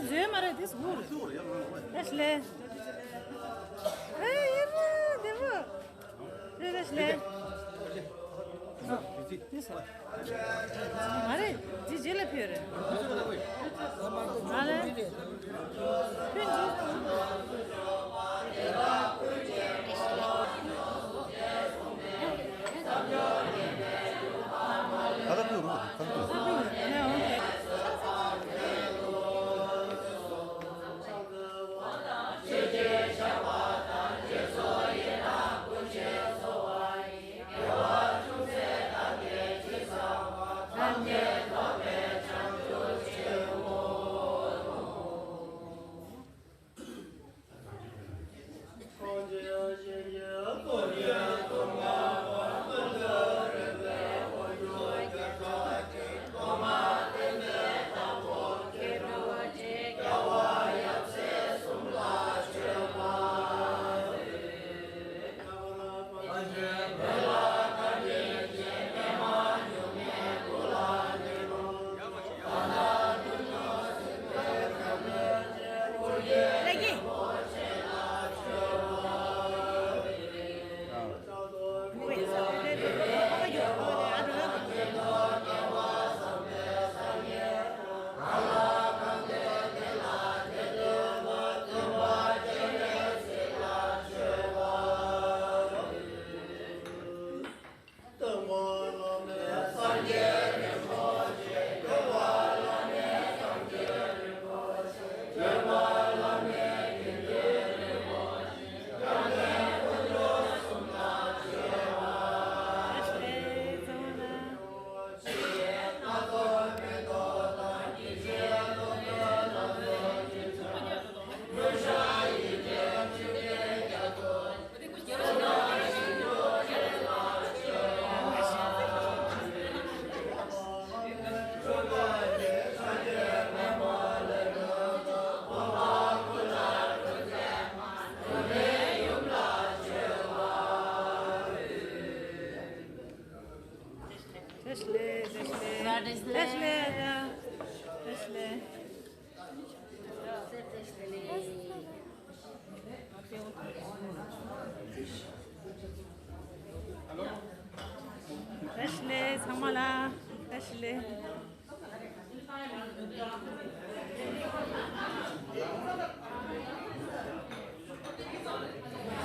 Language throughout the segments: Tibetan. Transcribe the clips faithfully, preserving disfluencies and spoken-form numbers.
བཟོས་མ་རེད་དེ་སུ་རེད། ལས་ལས། ཨེ་ཡིན་མོ་དེ་མོ། ལས་ལས་ལས། དེ་སུ། མ་རེད་དེ་རྗེས་ལ་ཕུལ་རེད། མ་རེད། ཕུལ་འཇུག་ད་ལྟ་ཕུལ་རུང་ད་ལྟ་ཕུལ། བཀྲ་ཤིས་བདེ་ལེགས། བཀྲ་ཤིས་བདེ་ལེགས། བཀྲ་ཤིས་བདེ་ལེགས། བཀྲ་ཤིས་བདེ་ལེགས། བཀྲ་ཤིས་བདེ་ལེགས་ཚང་མ་ལ། བཀྲ་ཤིས་བདེ་ལེགས།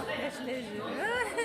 བཀྲ་ཤིས་བདེ་ལེགས།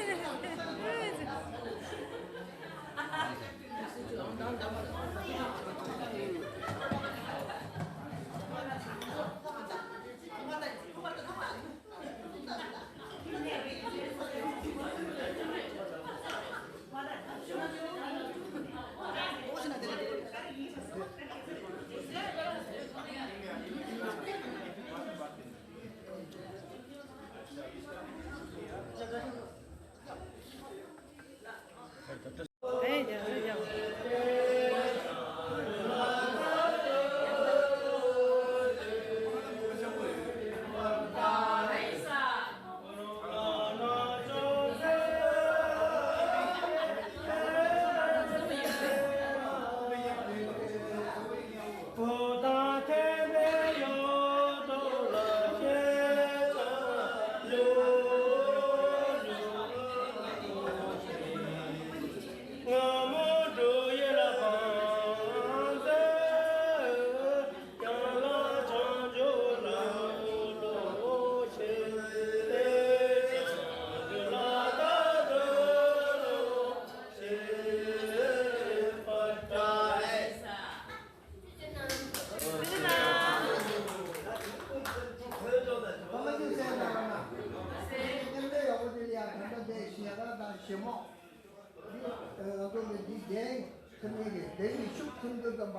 ང་ཚོ་ལ་འདི་གདན་ཐིམ་ནས་གདན་གྱི་ཤུགས་ཐིམ་དུས་ཙམ་པ་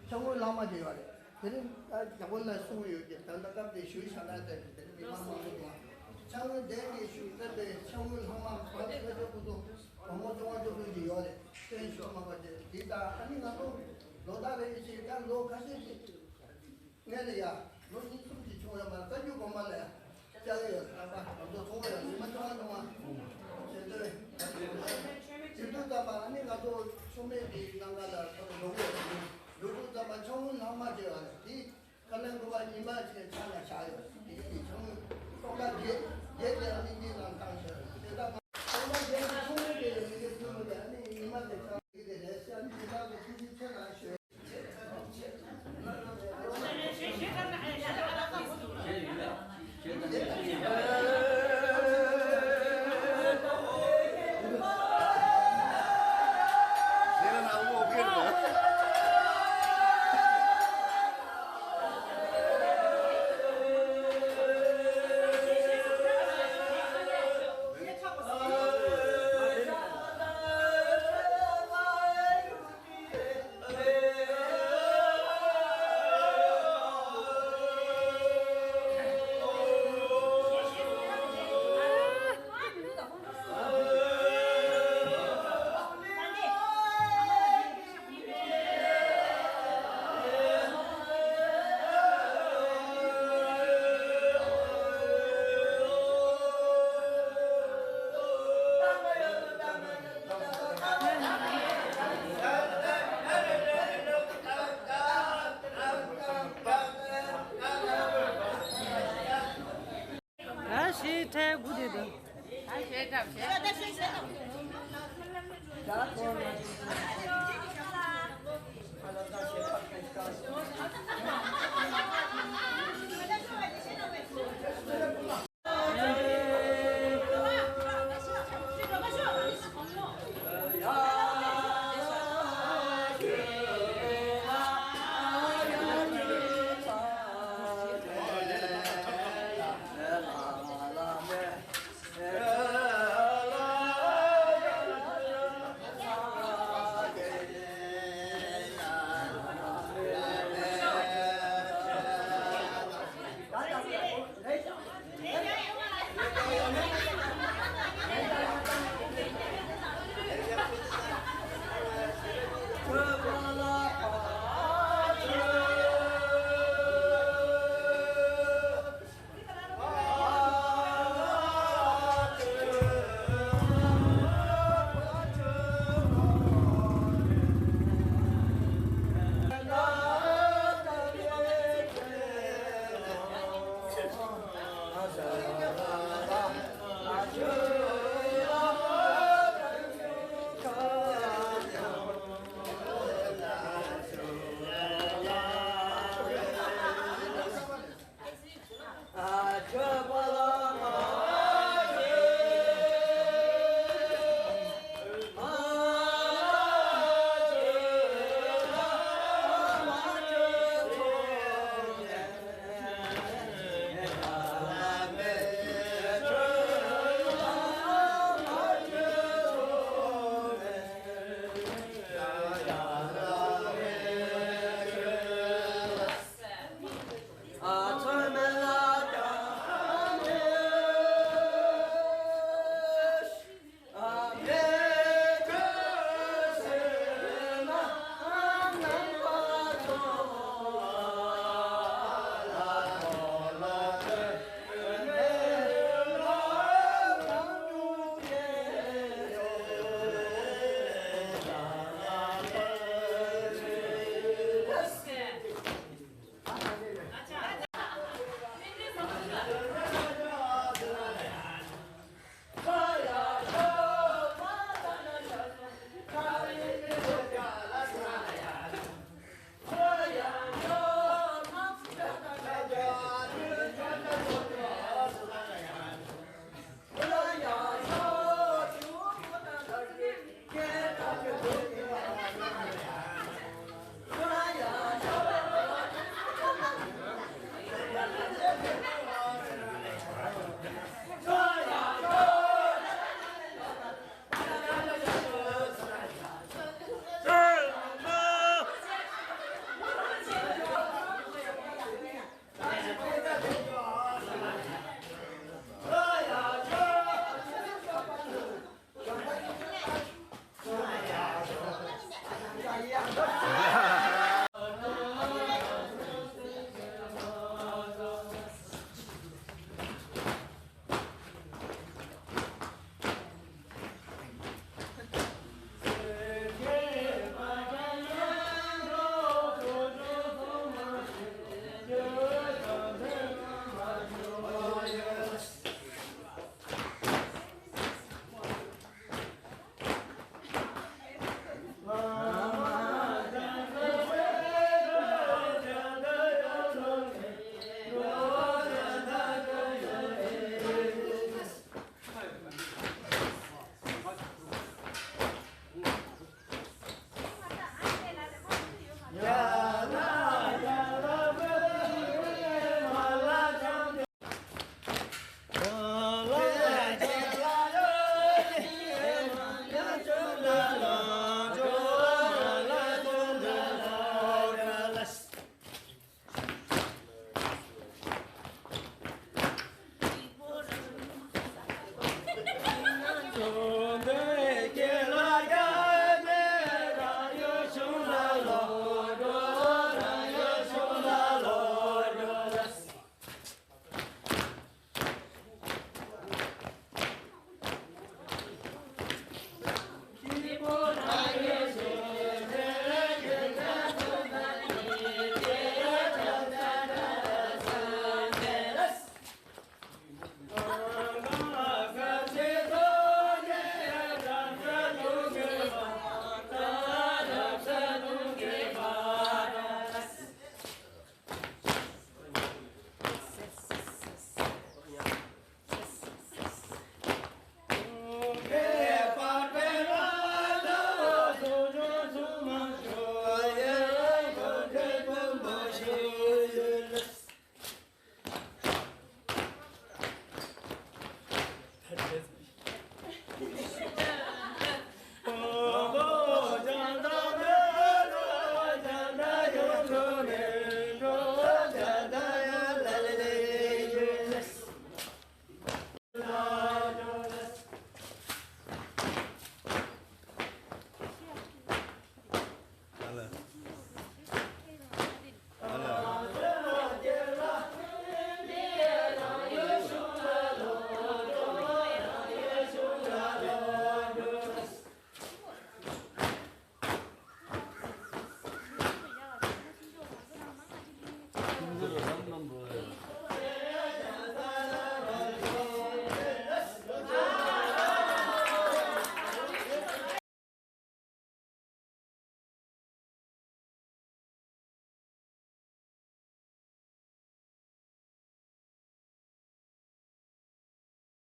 ཤ་ངོས་ལྷག་མ་ཅིག་ཡོད་རེད། དེ་རིང་ད་རྒྱ་བོད་ལ་གསུངས་ཡོད་ཀྱི་ད་ལྟ་སྐབས་དེ་ཞུ་ཤ་ན་དེ་དེ་རིང་མི་མང་མང་པོ་འདུག་ཤ་ངོས་གདན་གྱི་ཤུགས་ཐིམ་པའི་ཤ་ངོས་ལྷག་མ་བར་ཁ་ཆ་ཁུ་ཚོ་བུ་མོ་ཅོ་བ་ཅོ་བུ་ཅིག་ཡོད་རེད། བསྟན་ཤུགས་མ་པ་དེ་འདི་ད་ཨ་ནི་ང་ཚོ་ལོ་ཟླ་རེ་ཞིག་ད་ལོ་ཁ་ཤས་ཤིག་ངས་ལ་ཡ། ལོ་གཉིས་གསུམ་གྱི་ཆུང་ཡ་མ་རྩ་རྒྱུ་གོང་མ་ལ་ཡ། ལྕགས་ཡོད་རྟག་པ་ང་ཚོ་ཚོང་ཡ་ཉི་མ་ཆུང་བ་ཆུང་བ། བྱེད་འདོད། བྱེད་འདོད་ཙམ་པ་ཨ་ནི་ང་ཚོ་ཆུང་མེད་ཀྱི་གནམ་ག་ལ་ཚོ་འགྲོ་གི་ཡོད། འགྲོ་དུས་ཙམ་པ་ཆང་ངུ་ལྷག་མ་བྱེད་བ་རེད་དེ། ལ་འགོ་བ་ཉི་མ་ཞེས་ཆ་ལ་བཞག་ཡོད། དེ་ཡིན་ཆུང་ཐོག་མཐའ་བརྒྱད་བརྒྱད་དེ་ཨ་ནི་འདི་ནང་བཏང་ཤོག་དེ་ལྟ་མ་ཐོག་མཐའ་བརྒྱད་དེ་ཆུང་རིགས་དེ་ཡོད་མི་དེ་ཕུལ་མི་དེ་ཨ་ནི་ཉི་མ་དེ་ཆང་རིགས་དེ་རེད་ཟེར། ཨ་ནི་ཉི་མ་དེ་ཕུལ་ཕུལ་ཆེ་ལ་ཤོད། ད་ཞེས་ཐལ་དགུ་དེ་དང་།